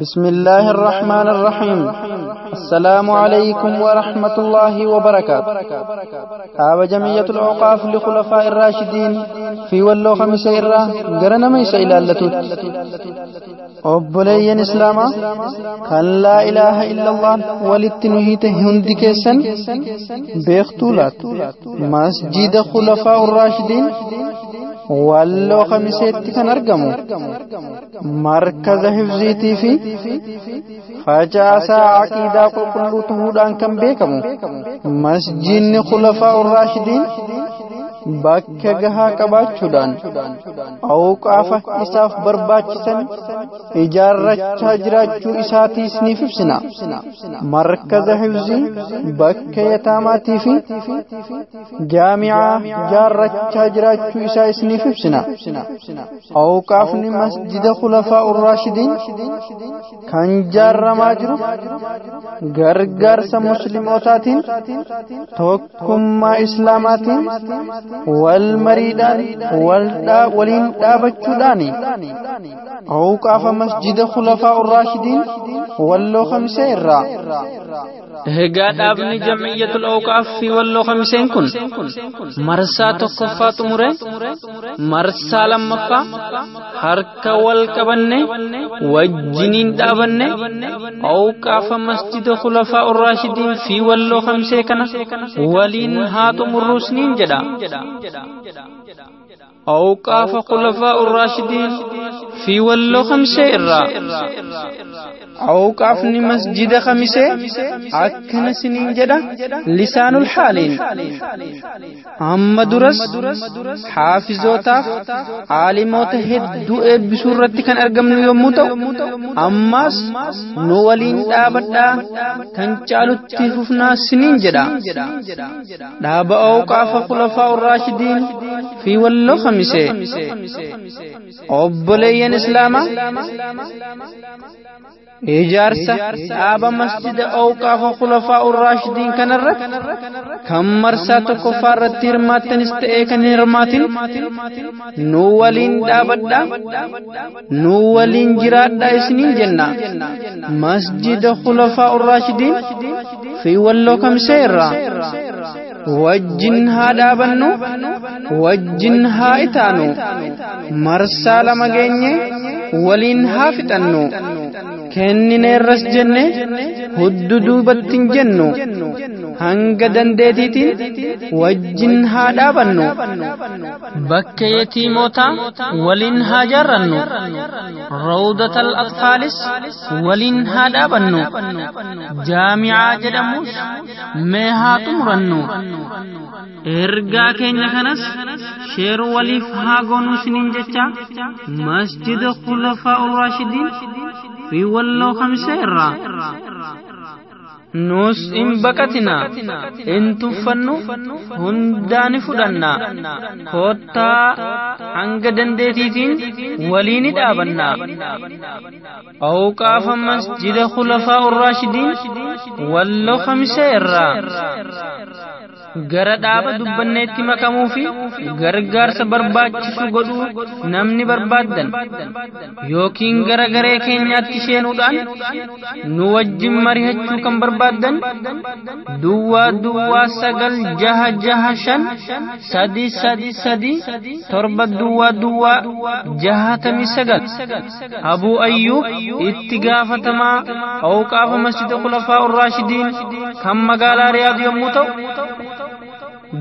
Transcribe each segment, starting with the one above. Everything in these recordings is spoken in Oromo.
بسم الله الرحمن الرحيم. السلام عليكم ورحمة الله وبركاته. هذا جمعية الأوقاف لخلفاء الراشدين في ولو خمسة إرى قرن ميس إلى اللتوت. Obboleeyyan Islaamaa kan laa ilaaha illallah walitti nu hiite hundi keessan beektuu laatu. Masjida Khulafaa Urraashidiin Walloo Khamiseetti kan argamu markaza hifziitii fi facaasaa aqiidaa qulqulluu ta'uudhaan kan beekamu masjidni Khulafaa Urraashidiin bakka gahaa qabaachuudhaan awqaafa isaaf barbaachisan ijaarrachaa jiraachuu isaatiis ni ibsina. Markaza hifzii bakka yataamaatii fi jaami'aa ijaarrachaa jiraachuu isaa isiniif ibsina. Awqaafni masjida Khulafaa Urraashidiin kan ijaaramaa jiru gargaarsa musliimootaatiin tokkummaa islaamaatiin wal mariidhaan waliin dhaabachuudhaani. Awqaafa masjida Khulafaa Urraashidiin Walloo Khamisee irraa. Egaa dhaabni Jam'iyyatul Awqaaf fi Walloo Khamiseen kun marsaa tokkoffaa xumure marsaa lammaffaa harka wal qabanne wajjiniin dhaabanne awqaafa masjida Khulafaa Urraashidiin fi Walloo Khamisee kana waliin haa xumurruus niin jedha. Awqaafa Khulafaa Urraashidiin fi Walloo Khamisee irraa. Awqaafni masjida Khamisee akkana siniin jedha lisaanul haaliin. Amma duras haafizootaaf aalimoota hedduu eebbisuu irratti kan argamnu yommuu ta'u, ammas nu waliin dhaabadhaa kan caalutti fufnaa siniin jedha. Dhaaba awqaafa Khulafaa Urraashidiin fi Walloo Khamisee. Obboleeyyan Islaamaa ijaarsa dhaaba masjida awqaafa Khulafaa Urraashidiin kanarratti kan marsaa tokkoffaa irratti hirmaattanis ta'ee kan hin hirmaatin nu waliin dhaabadhaa, nu waliin jiraadhaa isiniin jenna. Masjida Khulafaa Urraashidiin fi Walloo Khamisee irraa wajjin haa dhaabannu, wajjin haa itaanu, marsaa lama geenye waliin haa fixannu. Kennineerras jenne huddu duubatti hin jennu, hanga dandeetiitiin wajjin haa dhaabannu. Bakka yatiimotaa waliin haa jaarrannu, rawdatal atfaalis waliin haa dhaabannu, jaami'aa jedhamus mee haa xumurannu. Ergaa keenya kanas sheer waliif haa goonuu isiniin jecha masjida Khulafaa Urraashidiin fi Walloo Khamisee irraa. Nus hin baqatina, hin tuffannu, hundaa ni fudhanna. Koottaa hanga dandeetiitiin walii ni dhaabanna. Awqaafa masjida Khulafaa Urraashidiin Walloo Khamisee irraa. Gara dhaaba dubbanneetti makamuu fi gargaarsa barbaachisu godhuu namni barbaaddan yookiin gara garee keenyaatti seenuudhaan nu wajjin mari'achuu kan barbaaddan duwwaa duwwaa 9 6 6 5 3 3 3 7 duwwaa duwwaa 69. Abuu Ayyuub itti gaafatamaa awqaafa masjida Khulafaa Urraashidiin kan magaalaa Riyaad yommuu ta'u,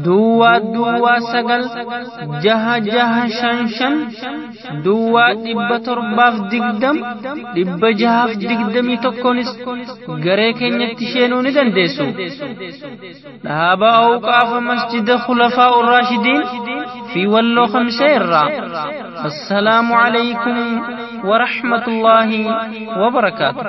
duwwaa duwwaa 9 6 6 5 5 duwwaa 720 621 garee keenyatti seenuu ni dandeessu. Dhaaba awqaafa masjida Khulafaa Urraashidiin fi Walloo Khamisee irraa. Assalaamu alaykum wa rahmatullaahi wa barakaatuh.